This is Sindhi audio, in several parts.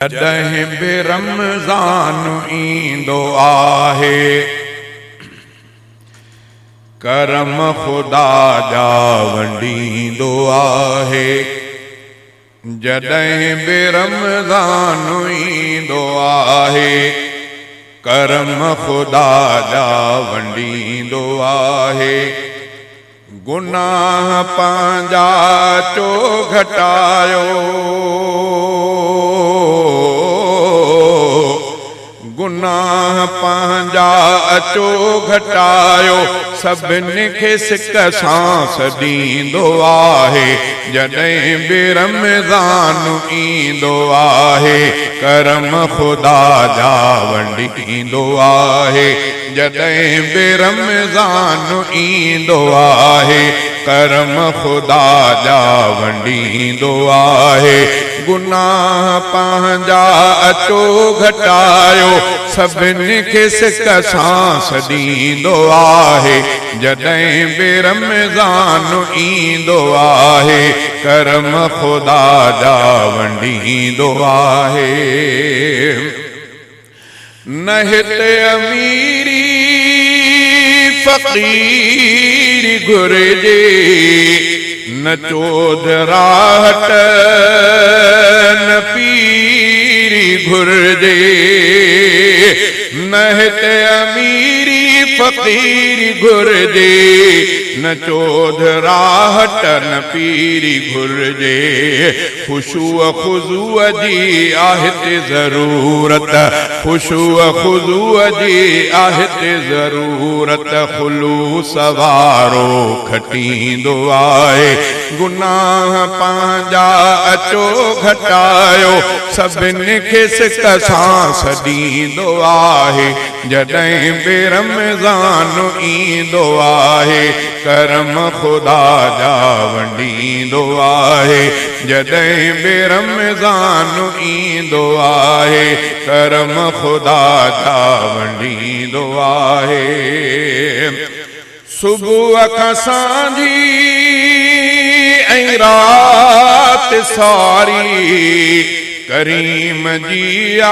جڏهن به رمضان ايندو آهي، ڪرم خدا جا ونڊيندو آهي. جڏهن به رمضان ايندو آهي، ڪرم خدا جا ونڊيندو آهي. گناهه پنهنجا اچو گهٽايو، گناهه پنهنجا اچو گهٽايو، سڀني کي سڪ سان سڏيندو آهي. جڏهن به رمضان ايندو آهي، ڪرم خدا جا ونڊيندو آهي. جڏهن به رمضان ايندو آهي، ڪرم خدا جا ونڊيندو آهي. گناهه پنهنجا اچو گهٽايو، سڀني کي سڪ سان سڏيندو آهي. جڏهن به رمضان ايندو آهي، ڪرم خدا جا ونڊيندو آهي. نه هتي اميري فقيري گهرجي، نه چوڌراهٽ نه پيري گهرجي. نه هتي اميري فقيري گهرجي، نه چوڌراهٽ نه پيري گهرجي. خشوع خضوع جي آهي هتي ضرورت، خشوع خضوع جي آهي هتي ضرورت، خلوص وارو کٽيندو آهي. گناهه پنهنجا اچو گهٽايو، سڀني کي سڪ سان سڏيندو آهي. جڏهن به رمضان ايندو آهي، ڪرم خدا جا ونڊيندو آهي. جڏهن به رمضان ايندو آهي، ڪرم خدا جا ونڊيندو آهي. صبح کان سانجهي ۽ رات ساري، ڪريم جي آ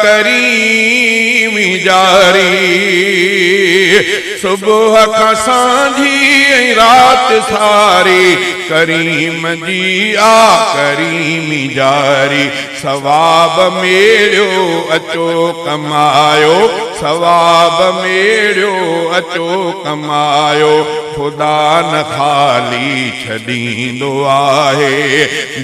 ڪريمي جاري. صبح کان سانجهي ۽ رات ساري، ڪريم جي آ ڪريمي جاري. ثواب ميڙيو اچو ڪمايو، ثواب ميڙيو اچو ڪمايو، خدا نه خالي ڇڏيندو آهي.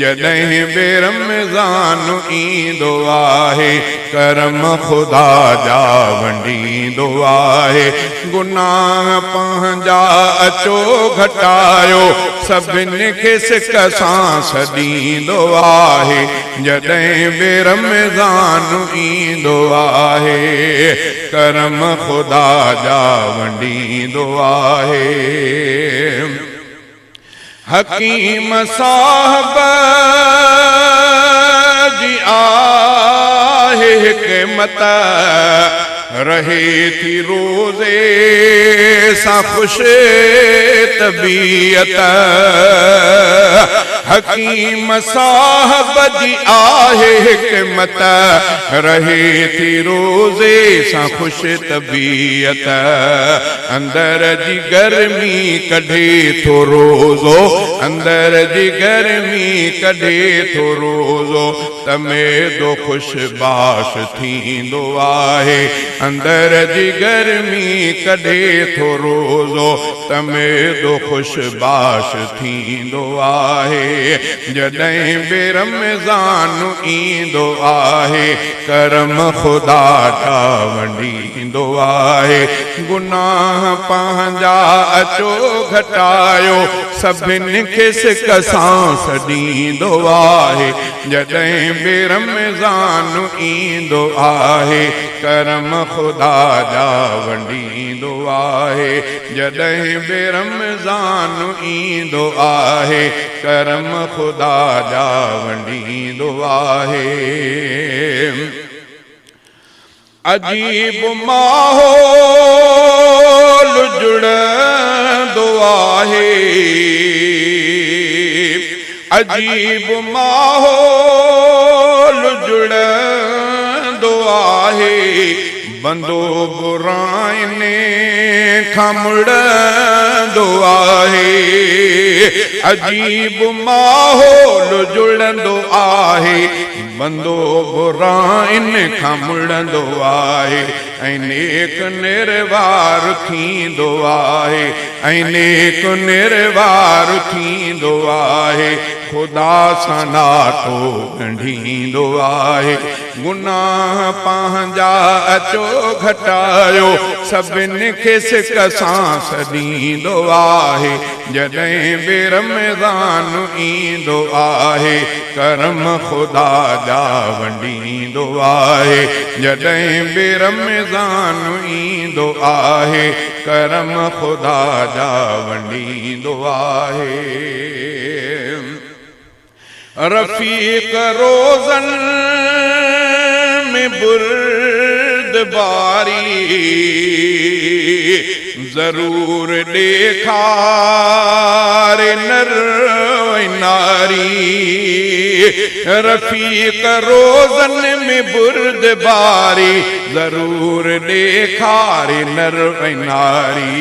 جڏهن به رمضان ايندو آهي، ڪرم خدا جا ونڊيندو آهي. گناهه پنهنجا اچو گهٽايو، سڀني کي سڪ سان سڏيندو آهي. جڏهن به رمضان ايندو آهي، ڪرم خدا جا ونڊيندو آهي. حڪيم صاحب جي آهي حڪمت، رهي ٿي روزي سان خوش طبيعت. حڪيم صاحب جي آهي حڪمت، رهي ٿي روزي سان خوش طبيعت. اندر جي گرمي ڪڍي ٿو روزو، اندر جي گرمي ڪڍي ٿو روزو، ته معدو خوش باش ٿيندو آهي. اندر جي گرمي ڪڍي ٿو روزو، ته معدو خوش باش ٿيندو آهي. جڏهن به رمضان ايندو آهي، ڪرم خدا جا ونڊيندو آهي. گناهه پنهنجا اچو گهٽايو، سڀني کي سڪ سان سڏيندو آهي. جڏهن به رمضان ايندو آهي، ڪرم خدا جا ونڊيندو آهي. جڏهن به رمضان ايندو آهي، ڪرم خدا جا ونڊيندو آهي. عجيب ماحول جڙندو آهي، عجيب ماحول بندو براين کان مڙندو آهي. عجيب ماحول جڙندو آهي، بندو براين کان مڙندو آهي ۽ نيڪ نروار ٿيندو آهي ۽ نيڪ نروار ٿيندو آهي. خدا سان ناتو ڳنڍيندو آهي. گناهه پنهنجا اچو گهٽايو، سڀن کي سڪ سان سڏيندو آهي. جڏهن به رمضان ايندو آهي، ڪرم خدا جا ونڊيندو آهي. جڏهن به رمضان ايندو آهي، ڪرم خدا جا ونڊيندو آهي. رفيق روزن ۾ بردباري ضرور ڏيکار نر ۽ ناري. رفيق روزن ۾ بردباري ضرور ڏيکار نر ۽ ناري.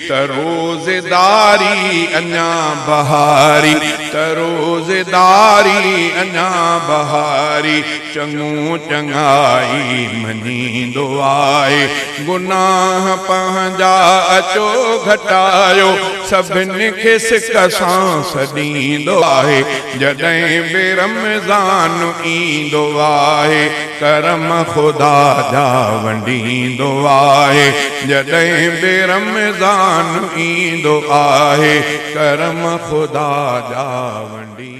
ته روزيداري اڃا بهاري، ته روزيداري اڃا بهاري، چڱو چڱائي مڃيندو آهي. گناهه پنهنجا اچو گهٽايو، سڀن کي سڪ سان سڏيندو آهي. جڏهن به رمضان ايندو آهي، ڪرم خدا جا ونڊيندو آهي. جڏهن به رمضان ايندو آهي، ڪرم خدا جا ونڊيندو.